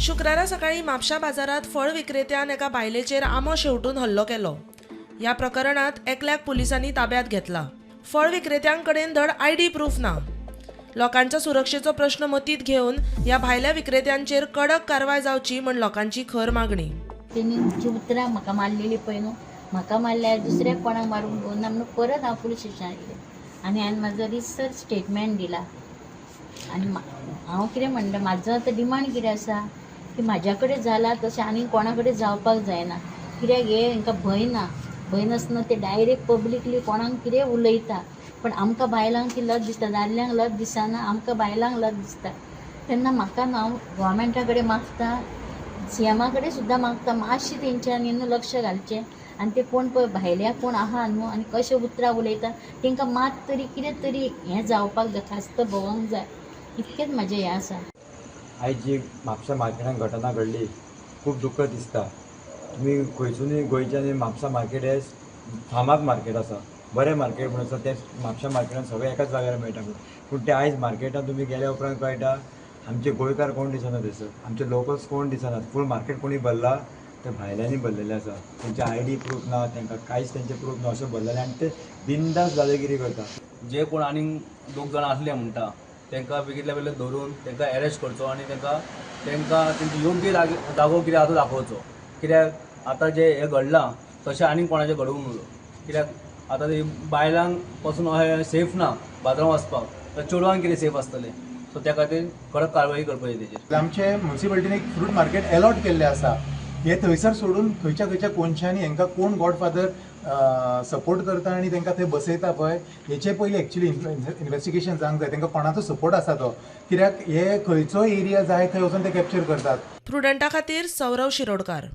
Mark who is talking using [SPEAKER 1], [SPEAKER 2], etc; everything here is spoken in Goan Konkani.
[SPEAKER 1] शुक्रारा सकाळी म्हापशा बाजारात फळ विक्रेत्यान एका बायलेचेर आंबो शेंवटून हल्लो केलो. ह्या प्रकरणात एकल्याक पुलिसांनी ताब्यात घेतला. फळ विक्रेत्यांकडेन धड आयडी प्रूफ ना. लोकांच्या सुरक्षेचो प्रश्न मतींत घेवन ह्या भायल्या विक्रेत्यांचेर कडक कारवाय जावची म्हण लोकांची खर मागणी.
[SPEAKER 2] तेणी जी उतरां म्हाका मारलेली पळय न्हू, म्हाका मारल्यार दुसऱ्याक कोणाक मारूंक ना म्हणून परत हांव पुलीस स्टेशनार येयलें आनी हांवें म्हाजो रिसर्च स्टेटमेंट दिला. आनी हांव कितें म्हणटा, म्हाजो आतां डिमांड कितें आसा की म्हाज्या कडेन जाला तशें आनी कोणा कडेन जावपाक जायना. कित्याक हें हेंकां भंय ना, भंय नासतना ते डायरेक्ट पब्लिकली कोणाक कितें उलयता. पण आमकां बायलांक ती लज दिसता, दादल्यांक लज दिसना, आमकां बायलांक लज दिसता. तेन्ना म्हाका न्हू हांव गोवोरमेंटा कडेन मागता, सीएमा कडेन सुद्दां मागता, मातशें तेंच्यांनी न्हू लक्ष घालचें आनी ते कोण पळय भायल्या कोण आहा न्हू आनी कशें उतरां उलयता तेंकां मात तरी कितें तरी हें जावपाक जाय, खास्त भोगोंक जाय, इतकेंच म्हाजें हें आसा.
[SPEAKER 3] आयज जी म्हापसा मार्केटान घटना घडली खूब दुख्ख दिसता. तुमी खंयसुनूय गोंयच्यान म्हापसा मार्केट हें फामाद मार्केट आसा, बरें मार्केट म्हणून आसा. तें म्हापसा मार्केटान सगळें एकाच जाग्यार मेळटा. पूण तें आयज मार्केटान तुमी गेल्या उपरांत कळटा आमचे गोंयकार कोण दिसना थंयसर, आमचे लोकल्स कोण दिसनात. फूल मार्केट कोणी भरला ते भायल्यांनी भरलेलें आसा. तेंचे आयडी प्रूफ ना, तांकां कांयच तेंचें प्रूफ ना अशें भरलेलें आनी ते बिंदास दादागिरी करता.
[SPEAKER 4] जे कोण आनीक लोक जाण आसले म्हणटा तांकां बेगीतल्या बेगीन धरून तांकां एरेस्ट करचो आनी तांकां तेंची योग्य जागो कितें आसा तो दाखोवचो. कित्याक आतां जें हें घडलां तशें आनीक कोणाचें घडूंक न्हू. कित्याक आतां ते बायलांक पसून अशें सेफ ना बाजारांत वचपाक, तर चेडवांक कितें सेफ आसतलें. सो त्या खातीर कडक कारवाई करपाची तेजेर.
[SPEAKER 5] आमचे म्युनिसिपालिटीन एक फ्रूट मार्केट एलॉट केल्लें आसा, हे थंयसर सोडून खंयच्या खंयच्या कोनशांनी हांकां कोण गॉडफादर सपोर्ट करता आनी तांकां थंय बसयता पळय, हेचे पयलीं एक्चुली इन्वेस्टिगेशन जावंक जाय. तांकां कोणाचो सपोर्ट आसा तो, कित्याक हे खंयचो एरिया जाय थंय वचून ते कॅप्चर करतात.
[SPEAKER 1] प्रुडंटा खातीर सौरव शिरोडकार.